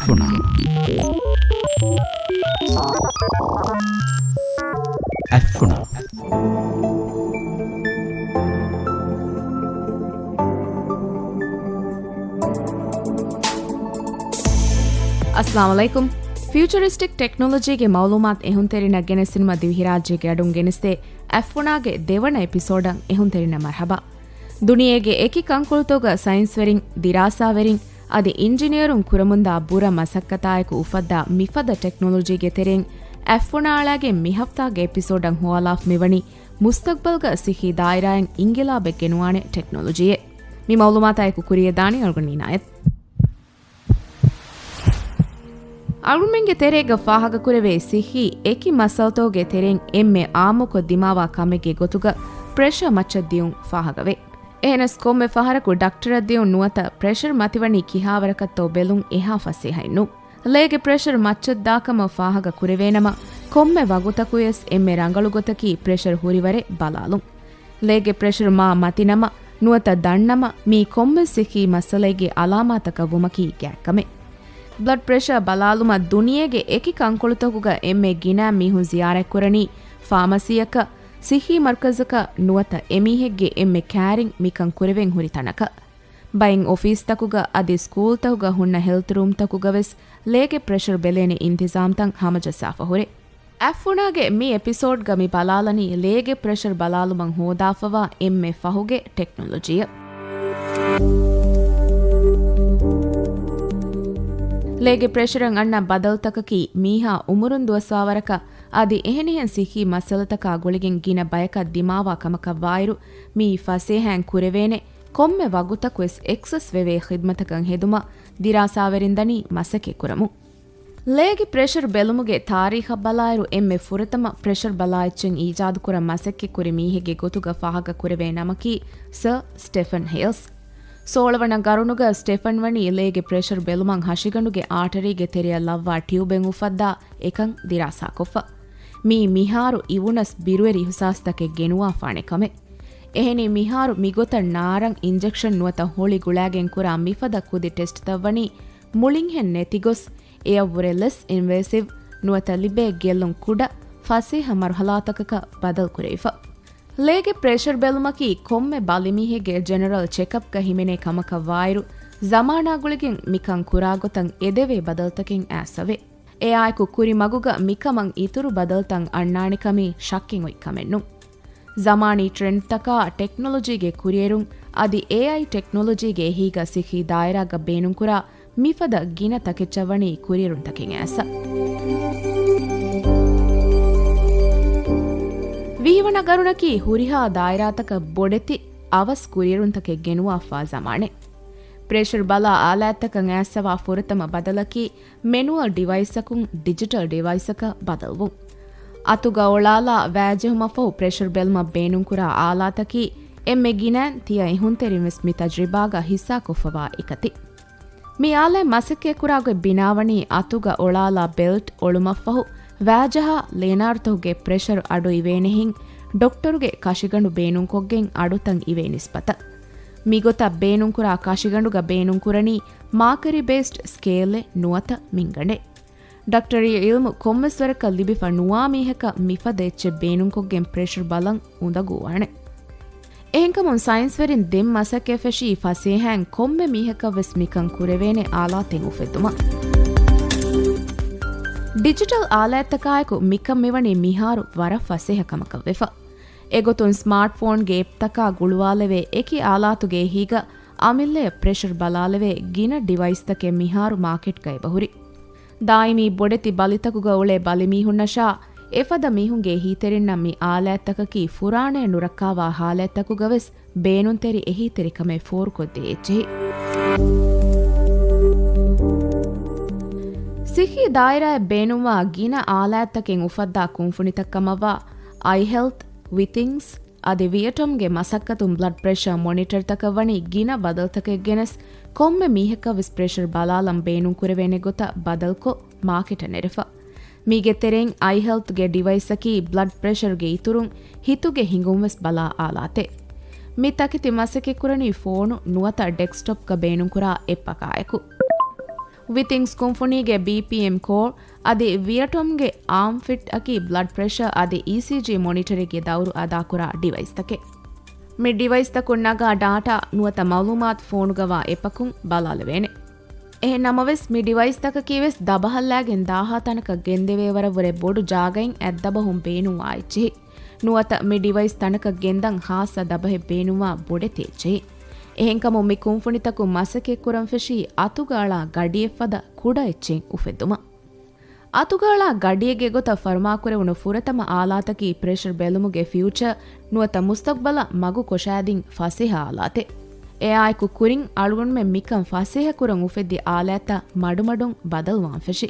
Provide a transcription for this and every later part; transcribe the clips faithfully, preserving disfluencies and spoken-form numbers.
އެފްއެން. އެފްއެން. އައްސަލާމު ޢަލައިކުމް. ފިއުޗަރިސްޓިކް ޓެކްނޮލޮޖީގެ މައުލޫމާތު އެހުންތެރިންނަށް ގެނެސްދިނުމަށް ދިވެހިރާއްޖޭގެ އަޑުން ގެނެސްދޭ އެފްއެންއާގެ ދެވަނަ އެޕިސޯޑަށް އެހުންތެރިންނަށް މަރްޙަބާ. ދުނިޔޭގެ އެކި ކަންކޮޅުތަކުގަ ސައިންސްވެރިން، ދިރާސާވެރިން އަދި އިންޖިނިއަރުން ކުރަމުންދާ ބުރަ މަސައްކަތާއެކު އުފައްދާ މިފަދަ ޓެކްނޮލޮޖީގެ ތެރެއިން އެފްއެންއާ އަޅާގެން މިހަފްތާގެ އެޕިސޯޑަށް ހޮވާލާފަ މިވަނީ މުސްތަގްބަލްގަ ސިއްހީ ދާއިރާއިން އިންގިލާބެއް ގެނުވާނެ ޓެކްނޮލޮޖީއެއް. މި މައުލޫމާތާއެކު ކުރިޔަށްދާނީ އަޅުގަނޑު އިނާޔަތް. އަޅުގަނޑުމެންގެ ތެރޭގަ ފާހަގަކުރެވޭ ސިއްހީ އެކި މައްސަލަތަކުގެ ތެރެއިން އެންމެ އާއްމުކޮށް ދިމާވާ ކަމެއްގެ ގޮތުގަ ޕްރެޝަރ މައްޗަށް ދިޔުން ފާހަގަވޭ. އެހެނަސް ކޮންމެ ފަހަރަކު ޑަކްޓަރަށް ދިޔުން ނުވަތަ ޕްރެޝަރ މަތިވަނީ ކިހާވަރަކަށްތޯ ބެލުން އެހާ ފަސޭހައެއް ނޫން. ލޭގެ ޕްރެޝަރ މައްޗަށްދާކަމަށް ފާހަގަ ކުރެވޭނަމަ، ކޮންމެ ވަގުތަކުވެސް އެންމެ ރަނގަޅު ގޮތަކީ ޕްރެޝަރ ހުރިވަރެއް ބަލާލުން. ލޭގެ ޕްރެޝަރ މާ މަތިނަމަ، ނުވަތަ ދަންނަމަ، މީ ކޮންމެ ސިއްހީ މައްސަލައެއްގެ އަލާމާތަކަށް ވުމަކީ ގާތްކަމެއް. ބްލަޑް ޕްރެޝަރ ބަލާލުމަށް ދުނިޔޭގެ އެކި ކަންކޮޅުތަކުގަ އެންމެ ގިނަ މީހުން ޒިޔާރަތްކުރަނީ ފާމަސީއަކަށް، ސިއްހީ މަރުކަޒަކަށް ނުވަތަ އެމީހެއްގެ އެންމެ ކައިރިން މިކަން ކުރެވެން ހުރި ތަނަކަށް. ބައެއް އޮފީސްތަކުގަ އަދި ސްކޫލްތަކުގަ ހުންނަ ހެލްތު ރޫމްތަކުގަވެސް ލޭގެ ޕްރެޝަރ ބެލޭނެ އިންތިޒާމްތައް ހަމަޖައްސާފަ ހުރޭ. އެފްއެންއާގެ މި އެޕިސޯޑްގަ މި ބަލާލަނީ ލޭގެ ޕްރެޝަރ ބަލާލުމަށް ހޯދާފަވާ އެންމެ ފަހުގެ ޓެކްނޮލޮޖީއަށް. ލޭގެ ޕްރެޝަރަށް އަންނަ ބަދަލުތަކަކީ މީހާ އުމުރުން ދުވަސްވާވަރަކަށް އަދި އެހެނިހެން ސިއްހީ މައްސަލަތަކާ ގުޅިގެން ގިނަ ބަޔަކަށް ދިމާވާ ކަމަކަށްވާއިރު، މިއީ ފަސޭހައިން ކުރެވޭނެ ކޮންމެ ވަގުތަކުވެސް އެކްސެސް ވެވޭ ޚިދްމަތަކަށް ހެދުމަށް ދިރާސާވެރިން ދަނީ މަސައްކަތް ކުރަމުން. ލޭގެ ޕްރެޝަރ ބެލުމުގެ ތާރީޚަށް ބަލާއިރު، އެންމެ ފުރަތަމަ ޕްރެޝަރ ބަލާ އެއްޗެއް އީޖާދުކުރަން މަސައްކަތްކުރި މީހެއްގެ ގޮތުގަ ފާހަގަކުރެވޭ ނަމަކީ ސަރ ސްޓެފަން ހޭލްސް. ސޯޅަވަނަ ގަރުނުގަ ސްޓެފަން ވަނީ ލޭގެ ޕްރެޝަރ ބެލުމަށް ހަށިގަނޑުގެ އާޓަރީގެ ތެރެއަށް ލައްވާ ޓިއުބެއް އުފައްދާ އެކަން ދިރާސާކޮށްފަ. މީ މިހާރު އިވުނަސް ބިރުވެރި އިހުސާސްތަކެއް ގެނުވާފާނެ ކަމެއް. އެހެނީ މިހާރު މިގޮތަށް ނާރަން އިންޖެކްޝަން ނުވަތަ ހޮޅި ގުޅާގެން ކުރާ މިފަދަ ކުދި ޓެސްޓްތައް ވަނީ މުޅިންހެން ނެތިގޮސް، އެޔަށްވުރެ ލެސް އިންވޭސިވް ނުވަތަ ލިބޭ ގެއްލުން ކުޑަ، ފަސޭހަ މަރުހަލާތަކަކަށް ބަދަލުކުރެވިފަ. ލޭގެ ޕްރެޝަރ ބެލުމަކީ ކޮންމެ ބަލިމީހެއްގެ ޖެނެރަލް ޗެކަޕްގަ ހިމެނޭ ކަމަކަށް ވާއިރު، ޒަމާނާ ގުޅިގެން މިކަން ކުރާ ގޮތަށް އެދެވޭ ބަދަލުތަކެއް އައިސްފަވޭ. އެއާއެކު ކުރިމަގުގަ މިކަމަށް އިތުރު ބަދަލުތައް އަންނާނެކަމީ ޝައްކެއް އޮތް ކަމެއް ނޫން. ޒަމާނީ ޓްރެންޑްތަކާ ޓެކްނޮލޮޖީގެ ކުރިއެރުން އަދި އޭއައި ޓެކްނޮލޮޖީގެ އެހީގަ ސިއްހީ ދާއިރާގަ ބޭނުންކުރާ މިފަދަ ގިނަ ތަކެއްޗަށް ވަނީ ކުރިއެރުންތަކެއް އައިސްފަ. ވިހިވަނަ ގަރުނަކީ ހުރިހާ ދާއިރާތަކަށް ބޮޑެތި އަވަސް ކުރިއެރުންތަކެއް ގެނުވާފާ ޒަމާނެއް. ޕްރެޝަރ ބަލާ އާލާތްތަކަށް އައިސްފަވާ ފުރަތަމަ ބަދަލަކީ މެނުއަލް ޑިވައިސްއަކުން ޑިޖިޓަލް ޑިވައިސްއަކަށް ބަދަލުވުން. އަތުގަ އޮޅާލާ ވައިޖެހުމަށްފަހު ޕްރެޝަރ ބެލުމަށް ބޭނުންކުރާ އާލާތަކީ އެންމެ ގިނައިން ތިޔަ އިހުންތެރިން ވެސް މި ތަޖްރިބާގަ ހިއްސާކޮށްފަވާ އެކަތި. މި އާލާތް މަސައްކަތްކުރާ ގޮތް ބިނާވަނީ އަތުގަ އޮޅާލާ ބެލްޓް އޮޅުމަށްފަހު ވައިޖަހާ ލޭނާރުތަކުގެ ޕްރެޝަރު އަޑު އިވޭނެހެން ޑޮކްޓަރުގެ ކަށިގަނޑު ބޭނުންކޮށްގެން އަޑުތައް އިވޭ ނިސްބަތަށް. މިގޮތަށް ބޭނުންކުރާ ކަށިގަނޑުގަ ބޭނުންކުރަނީ މާކަރީ ބޭސްޑް ސްކޭލެއް ނުވަތަ މިންގަނޑެއް. ޑޮކްޓަރީ އިލްމު ކޮންމެސް ވަރަކަށް ލިބިފަ ނުވާ މީހަކަށް މިފަދަ އެއްޗެއް ބޭނުންކޮށްގެން ޕްރެޝަރ ބަލަން އުނދަގޫވާނެ. އެހެންކަމުން ސައިންސްވެރިން ދެން މަސައްކަތް ފެށީ ފަސޭހައިން ކޮންމެ މީހަކަށްވެސް މިކަން ކުރެވޭނެ އާލާތެއް އުފެއްދުމަށް. ޑިޖިޓަލް އާލާތްތަކާއެކު މިކަން މިވަނީ މިހާރު ވަރަށް ފަސޭހަ ކަމަކަށް ވެފަ. އެގޮތުން ސްމާޓްފޯންގެ އެޕްތަކާ ގުޅުވާލެވޭ އެކި އާލާތުގެ އެހީގަ އަމިއްލަޔަށް ޕްރެޝަރ ބަލާލެވޭ ގިނަ ޑިވައިސްތަކެއް މިހާރު މާކެޓްގަ އެބަހުރި. ދާއިމީ ބޮޑެތި ބަލިތަކުގަ އުޅޭ ބަލިމީހުންނަށާ އެފަދަ މީހުންގެ އެހީތެރިންނަށް މި އާލާތްތަކަކީ ފުރާނައެއް ނުރައްކާވާ ހާލަތްތަކުގަވެސް ބޭނުންތެރި އެހީތެރިކަމެއް ފޯރުކޮށްދޭ އެއްޗެހި. ސިއްހީ ދާއިރާއަށް ބޭނުންވާ ގިނަ އާލާތްތަކެއް އުފައްދާ ކުންފުނިތައް ކަމަށްވާ އައިހެލްތް، ވިތިންސް، އަދި ވިއެޓަމްގެ މަސައްކަތުން ބްލަޑް ޕްރެޝަރ މޮނިޓަރތަކަށް ވަނީ ގިނަ ބަދަލުތަކެއް ގެނެސް، ކޮންމެ މީހަކަށްވެސް ޕްރެޝަރ ބަލާލަން ބޭނުންކުރެވޭނެ ގޮތަށް ބަދަލުކޮށް، މާކެޓަށް ނެރެފަ. މީގެ ތެރެއިން އައިހެލްތްގެ ޑިވައިސްއަކީ ބްލަޑް ޕްރެޝަރުގެ އިތުރުން ހިތުގެ ހިނގުންވެސް ބަލާ އާލާތެއް. މި ތަކެތި މަސައްކަތްކުރަނީ ފޯނު ނުވަތަ ޑެސްކްޓޮޕްގަ ބޭނުންކުރާ އެޕްއަކާއެކު. ވިތިންގްސް ކުންފުނީގެ ބީޕީއެމް ކޯރ އަދި ވިއަޓޮމްގެ އާމް ފިޓް އަކީ ބްލަޑް ޕްރެޝަރ އަދި އީސީޖީ މޮނިޓަރެއްގެ ދައުރު އަދާކުރާ ޑިވައިސްތަކެއް. މި ޑިވައިސްތަކުން ނަގާ ޑާޓާ ނުވަތަ މައުލޫމާތު ފޯނުގަވާ އެޕަކުން ބަލާލެވޭނެ. އެހެން ނަމަވެސް، މި ޑިވައިސްތަކަކީވެސް ދަބަހަށްލާގެން ދާހާ ތަނަކަށް ގެންދެވޭވަރަށްވުރެ ބޮޑު ޖާގައިން އަތްދަބަހުން ބޭނުންވާ އެއްޗެހި. ނުވަތަ މި ޑިވައިސް ތަނަކަށް ގެންދަން ޚާއްޞަ ދަބަހެއް ބޭނުންވާ ބޮޑެތި އެއްޗެހި. އެހެންކަމުން މި ކުންފުނިތަކުން މަސައްކަތްކުރަން ފެށީ އަތުގަ އަޅާ ގަޑިއެއްފަދަ ކުޑަ އެއްޗެއް އުފެއްދުމަށް. އަތުގަ އަޅާ ގަޑިއެއްގެ ގޮތަށް ފަރުމާކުރެވުނު ފުރަތަމަ އާލާތަކީ ޕްރެޝަރ ބެލުމުގެ ފިއުޗަރ ނުވަތަ މުސްތަގްބަލަށް މަގު ކޮށާދިން ފަސޭހަ އާލާތެއް. އެއާއެކު ކުރިން އަޅުގަނޑުމެން މިކަން ފަސޭހަކުރަން އުފެއްދި އާލާތްތައް މަޑުމަޑުން ބަދަލުވާން ފެށި.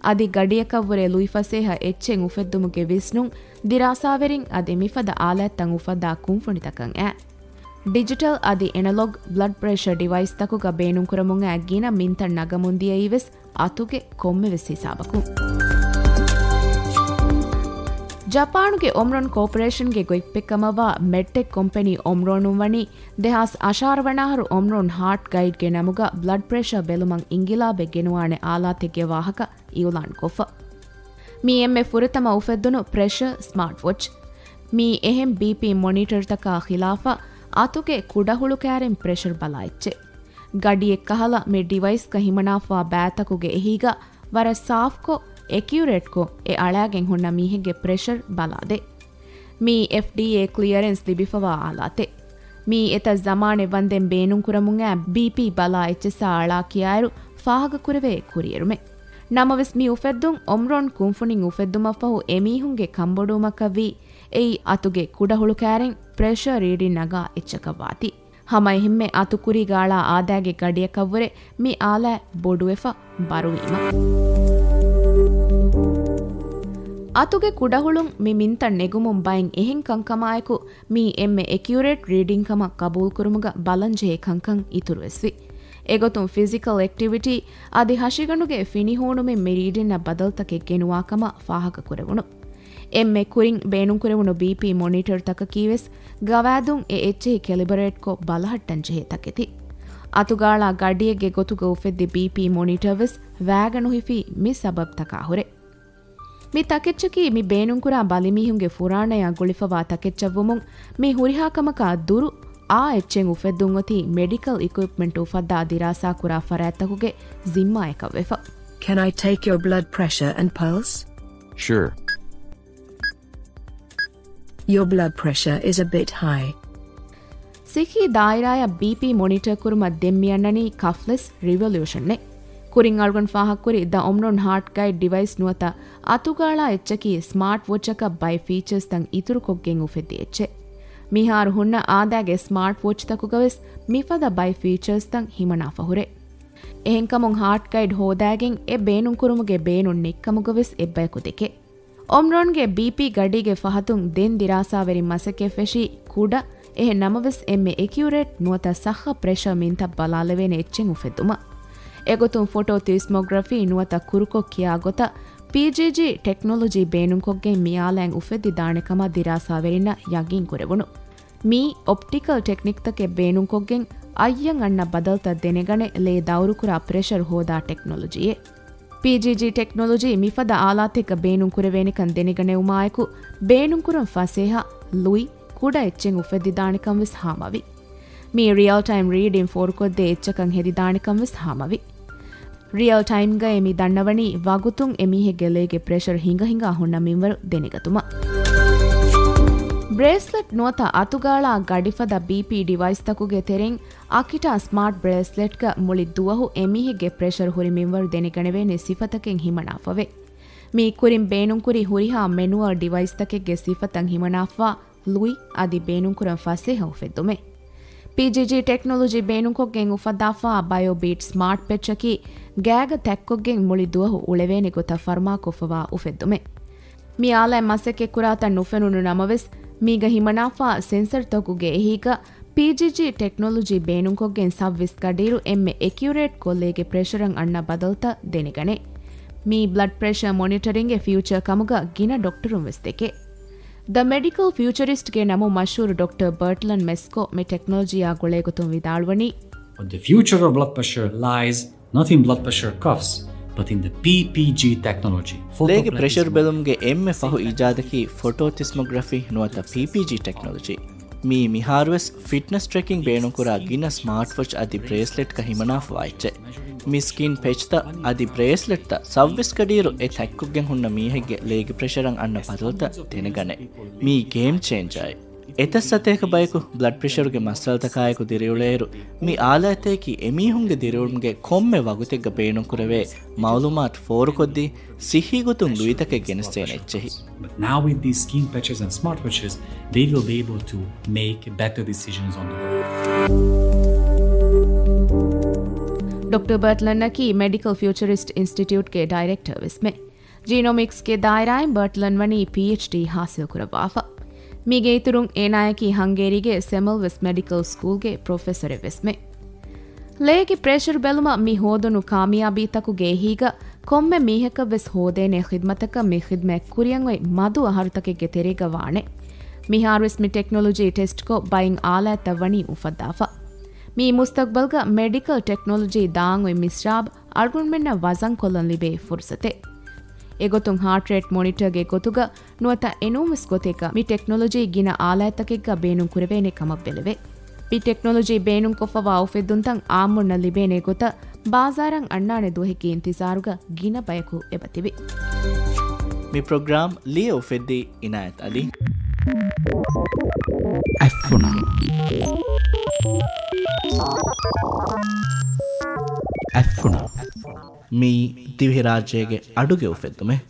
އަދި ގަޑިއަކަށްވުރެ ލުއިފަސޭހަ އެއްޗެއް އުފެއްދުމުގެ ވިސްނުން ދިރާސާވެރިން އަދި މިފަދަ އާލާތްތައް އުފައްދާ ކުންފުނިތަކަށް އައި. ޑިޖިޓަލް އަދި އެނަލޮގް ބްލަޑް ޕްރެޝަރ ޑިވައިސްތަކުގަ ބޭނުންކުރަމުން އައި ގިނަ މިންތައް ނަގަމުންދިޔައީވެސް އަތުގެ ކޮންމެވެސް ހިސާބަކުން. ޖަޕާނުގެ އޮމްރޮން ކޯޕަރޭޝަންގެ ގޮތްޕެއްކަމަށްވާ މެޑްޓެކް ކޮމްޕެނީ އޮމްރޯނުން ވަނީ ދެހާސް އަށާރަ ވަނަ އަހަރު އޮމްރޯން ހާޓް ގައިޑްގެ ނަމުގަ ބްލަޑް ޕްރެޝަރ ބެލުމަށް އިންގިލާބެއް ގެނުވާނެ އާލާތެއްގެ ވާހަކަ އިއުލާންކޮށްފަ. މީ އެންމެ ފުރަތަމަ އުފެއްދުނު ޕްރެޝަރ ސްމާޓް ވޮޗް. މީ އެހެން ބީޕީ މޮނިޓަރުތަކާ ޚިލާފަށް އަތުގެ ކުޑަހުޅު ކައިރިން ޕްރެޝަރ ބަލާ އެއްޗެއް. ގަޑިއެއްކަހަލަ މި ޑިވައިސްގަ ހިމަނާފާ ބައިތަކުގެ އެހީގަ ވަރަށް ސާފްކޮށް، އެކިއުރޭޓްކޮށް އެ އަޅާގެން ހުންނަ މީހެއްގެ ޕްރެޝަރ ބަލާދޭ. މީ އެފްޑީއޭ ކްލިއަރެންސް ލިބިފަވާ އާލާތެއް. މީ އެތައް ޒަމާނެއް ވަންދެން ބޭނުންކުރަމުން އައި ބީޕީ ބަލާ އެއްޗިއްސާ އަޅާ ކިޔާއިރު ފާހަގަކުރެވޭ ކުރިއެރުމެއް. ނަމަވެސް މި އުފެއްދުން އޮމްރޯން ކުންފުނިން އުފެއްދުމަށްފަހު އެމީހުންގެ ކަންބޮޑުވުމަކަށްވީ އެއީ އަތުގެ ކުޑަހުޅު ކައިރިން ޕްރެޝަރ ރީޑިން ނަގާ އެއްޗަކަށްވާތީ. ހަމައެހެންމެ އަތު ކުރީގަ އަޅާ އާދައިގެ ގަޑިއަކަށްވުރެ މި އާލާތް ބޮޑުވެފަ ބަރުވީމަ. އަތުގެ ކުޑަހުޅުން މި މިންތައް ނެގުމުން ބައެއް އެހެން ކަންކަމާއެކު މީ އެންމެ އެކިއުރޭޓް ރީޑިން ކަމަށް ޤަބޫލުކުރުމުގަ ބަލަންޖެހޭ ކަންކަން އިތުރުވެސްވި. އެގޮތުން ފިޒިކަލް އެކްޓިވިޓީ އަދި ހަށިގަނޑުގެ ފިނިހޫނުމިން މި ރީޑިންއަށް ބަދަލުތަކެއް ގެނުވާކަމަށް ފާހަގަކުރެވުނު. އެންމެ ކުރިން ބޭނުންކުރެވުނު ބީޕީ މޮނިޓަރުތަކަކީވެސް ގަވާއިދުން އެ އެއްޗެހި ކެލިބަރޭޓްކޮށް ބަލަހައްޓަން ޖެހޭ ތަކެތި. އަތުގަ އަޅާ ގަޑިއެއްގެ ގޮތުގަ އުފެއްދި ބީޕީ މޮނިޓަރވެސް ވައިގަން ނުހިފީ މި ސަބަބުތަކާ ހުރެ. މި ތަކެއްޗަކީ މި ބޭނުންކުރާ ބަލިމީހުންގެ ފުރާނަޔާ ގުޅިފަވާ ތަކެއްޗަށްވުމުން މި ހުރިހާ ކަމަކާ ދުރު އާ އެއްޗެއް އުފެއްދުން އޮތީ މެޑިކަލް އިކުއިޕްމަންޓް އުފައްދާ ދިރާސާކުރާ ފަރާތްތަކުގެ ޒިންމާއަކަށްވެފަ. Can I take your blood pressure and pulse? Sure. Your blood pressure is a bit high. ސިކީ ދާއިރާއަށް ބީޕީ މޮނިޓަރ ކުރުމަށް ދެން މިއަންނަނީ ކަފްލެސް ރިވޮލިއުޝަނެއް. ކުރިން އަޅުގަނޑު ފާހަގަކުރި ދަ އޮމްރޮން ހާޓް ގައިޑް ޑިވައިސް ނުވަތަ އަތުގަ އަޅާ އެއްޗަކީ ސްމާޓް ވޮޗަކަށް ބައެއް ފީޗާސްތައް އިތުރުކޮށްގެން އުފެއްދި އެއްޗެއް. މިހާރު ހުންނަ އާދައިގެ ސްމާޓް ވޮޗްތަކުގަވެސް މިފަދަ ބައެއް ފީޗާސްތައް ހިމަނާފަ ހުރޭ. އެހެންކަމުން ހާޓް ގައިޑް ހޯދާގެން އެ ބޭނުންކުރުމުގެ ބޭނުން ނެތްކަމުގަވެސް އެއްބަޔަކު ދެކޭ. އޮމްރޯންގެ ބީޕީ ގަޑީގެ ފަހަތުން ދެން ދިރާސާވެރިން މަސައްކަތް ފެށީ ކުޑަ، އެހެން ނަމަވެސް އެންމެ އެކިއުރޭޓް ނުވަތަ ސައްހަ ޕްރެޝަރ މިންތައް ބަލާލެވޭނެ އެއްޗެއް އުފެއްދުމަށް. އެގޮތުން ފޮޓޯ ތުއިސްމޮގްރަފީ ނުވަތަ ކުރުކޮށް ކިޔާ ގޮތަށް ޕީޖީޖީ ޓެކްނޮލޮޖީ ބޭނުންކޮށްގެން މި އާލާތް އުފެއްދިދާނެ ކަމަށް ދިރާސާވެރިންނަށް ޔަގީން ކުރެވުނު. މީ އޮޕްޓިކަލް ޓެކްނިކްތަކެއް ބޭނުންކޮށްގެން އައްޔަށް އަންނަ ބަދަލުތައް ދެނެގަނެ ލޭ ދައުރުކުރާ ޕްރެޝަރ ހޯދާ ޓެކްނޮލޮޖީއެއް. ޕީޖީޖީ ޓެކްނޮލޮޖީ މިފަދަ އާލާތެއްގަ ބޭނުންކުރެވޭނެކަން ދެނެގަނެވުމާއެކު، ބޭނުންކުރަން ފަސޭހަ، ލުއި، ކުޑަ އެއްޗެއް އުފެއްދިދާނެކަން ވެސް ހާމަވި. މީ ރިއަލް ޓައިމް ރީޑިން ފޯރުކޮށްދޭ އެއްޗަކަށް ހެދިދާނެކަން ވެސް ހާމަވި. ރިއަލް ޓައިމްގައި މި ދަންނަވަނީ ވަގުތުން އެމީހެއްގެ ލޭގެ ޕްރެޝަރ ހިނގަ ހިނގާ ހުންނަ މިންވަރު ދެނެގަތުމަށް. ބްރޭސްލެޓް ނުވަތަ އަތުގަ އަޅާ ގަޑިފަދަ ބީޕީ ޑިވައިސްތަކުގެ ތެރެއިން އަކިޓާ ސްމާޓް ބްރޭސްލެޓްގަ މުޅި ދުވަހު އެމީހެއްގެ ޕްރެޝަރ ހުރި މިންވަރު ދެނެގަނެވޭނެ ސިފަތަކެއް ހިމަނާފަވޭ. މީ ކުރިން ބޭނުންކުރި ހުރިހާ މެނުއަލް ޑިވައިސްތަކެއްގެ ސިފަތައް ހިމަނާފަ ލުއި އަދި ބޭނުންކުރަން ފަސޭހަ އުފެއްދުމެއް. ޕީޖީޖީ ޓެކްނޮލޮޖީ ބޭނުންކޮށްގެން އުފައްދާފަ ބަޔޯބީޓް ސްމާޓް ޕެޗަކީ ގާގަ ތަތްކޮށްގެން މުޅި ދުވަހު އުޅެވޭނެ ގޮތަށް ފަރުމާކޮށްފަވާ އުފެއްދުމެއް. މި އާލާތް މަސައްކަތްކުރާތަން ނުފެނުނު ނަމަވެސް، މީގަ ހިމަނާފަ ސެންސަރތަކުގެ އެހީގަ ޕީޖީޖީ ޓެކްނޮލޮޖީ ބޭނުންކޮށްގެން ސައްވީސް ގަޑިއިރު އެންމެ އެކިއުރޭޓް ކޮށްލޭގެ ޕްރެޝަރަށް އަންނަ ބަދަލުތައް ދެނެގަނޭ. މީ ބްލަޑް ޕްރެޝަރ މޮނިޓަރިންގ ފިއުޗަރ ކަމުގަ ގިނަ ޑޮކްޓަރުން ވެސް ދެކޭ. ދަ މެޑިކަލް ފިއުޗަރިސްޓްގެ ނަމުން މަޝްހޫރު ޑޮކްޓަރ ބަރޓްލަން މެސްކޯ މި ޓެކްނޮލޮޖީއާ ގުޅޭގޮތުން ވިދާޅުވަނީ، But the future of blood pressure lies Not in blood pressure cuffs, but in the P P G technology. ލޭގެ ޕްރެޝަރު ބެލުމުގެ އެންމެ ފަހު އީޖާދަކީ ފޮޓޯތިސްމޮގްރަފީ ނުވަތަ ޕީޕީޖީ ޓެކްނޮލޮޖީ. މީ މިހާރުވެސް ފިޓްނަސް ޓްރެކިން ބޭނުންކުރާ ގިނަ ސްމާޓް ވޮޗް އަދި ބްރޭސްލެޓްގަ ހިމަނާފަވާ އެއްޗެއް. މި ސްކިން ޕެޗްތައް އަދި ބްރޭސްލެޓްތައް ސައްވީސް ގަޑިއިރު އެ ތަތްކޮށްގެން ހުންނަ މީހެއްގެ ލޭގެ ޕްރެޝަރަށް އަންނަ ބަދަލުތައް ދެނެގަނެ. މީ ގޭމް ޗޭންޖާއެއް. އެތައް ސަތޭކަ ބަޔަކު ބްލަޑް ޕްރެޝަރުގެ މައްސަލަތަކާއެކު ދިރިއުޅޭއިރު، މި އާލާތަކީ އެމީހުންގެ ދިރިއުޅުމުގެ ކޮންމެ ވަގުތެއްގަ ބޭނުންކުރެވޭ މައުލޫމާތު ފޯރުކޮށްދީ، ސިއްހީ ގޮތުން ލުއިތަކެއް ގެނެސްދޭނެ އެއްޗެހި. But now with these skin patches and smartwatches, they will be able to make better decisions on the go. ޑޮކްޓަރ ބަޓްލަންއަކީ މެޑިކަލް ފިއުޗަރިސްޓް އިންސްޓިޓިއުޓްގެ ޑައިރެކްޓަރ ވެސްމެ. ޖީނޮމިކްސްގެ ދާއިރާއިން ބަޓްލަން ވަނީ ޕީއެޗްޑީ ހާސިލްކުރައްވާފަ. މީގެ އިތުރުން އޭނާއަކީ ހަންގޭރީގެ ސެމަލްވެސް މެޑިކަލް ސްކޫލްގެ ޕްރޮފެސަރެއް ވެސްމެ. ލޭގެ ޕްރެޝަރު ބެލުމަށް މި ހޯދުނު ކާމިޔާބީތަކުގެ އެހީގަ ކޮންމެ މީހަކަށްވެސް ހޯދޭނެ ޚިދްމަތަކަށް މި ޚިދްމަތް ކުރިއަށް އޮތް މަދު އަހަރުތަކެއްގެ ތެރޭގަ ވާނެ. މިހާރުވެސް މި ޓެކްނޮލޮޖީ ޓެސްޓްކޮށް ބައިން އާލާތްތައް ވަނީ އުފައްދާފަ. މީ މުސްތަގްބަލްގަ މެޑިކަލް ޓެކްނޮލޮޖީ ދާން އޮތް މިސްރާބު އަޅުގަނޑުމެންނަށް ވަޒަންކޮށްލަން ލިބޭ ފުރުސަތެއް. އެގޮތުން ހާޓް ރޭޓް މޮނިޓަރގެ ގޮތުގަ ނުވަތަ އެނޫންވެސް ގޮތެއްގަ މި ޓެކްނޮލޮޖީ ގިނަ އާލާތްތަކެއްގަ ބޭނުން ކުރެވޭނެ ކަމަށް ބެލެވޭ. މި ޓެކްނޮލޮޖީ ބޭނުންކޮށްފަވާ އުފެއްދުންތައް އާއްމުންނަށް ލިބޭނެ ގޮތަށް ބާޒާރަށް އަންނާނެ ދުވަހެއްގެ އިންތިޒާރުގަ ގިނަ ބަޔަކު އެބަތިބި. މި ޕްރޮގްރާމް ލިޔެ އުފެއްދީ އިނާޔަތް އަލީ. އަތްފުނަ. އަތްފުނަ. މިއީ ދިވެހިރާއްޖޭގެ އަޑުގެ އުފެއްދުމެއް.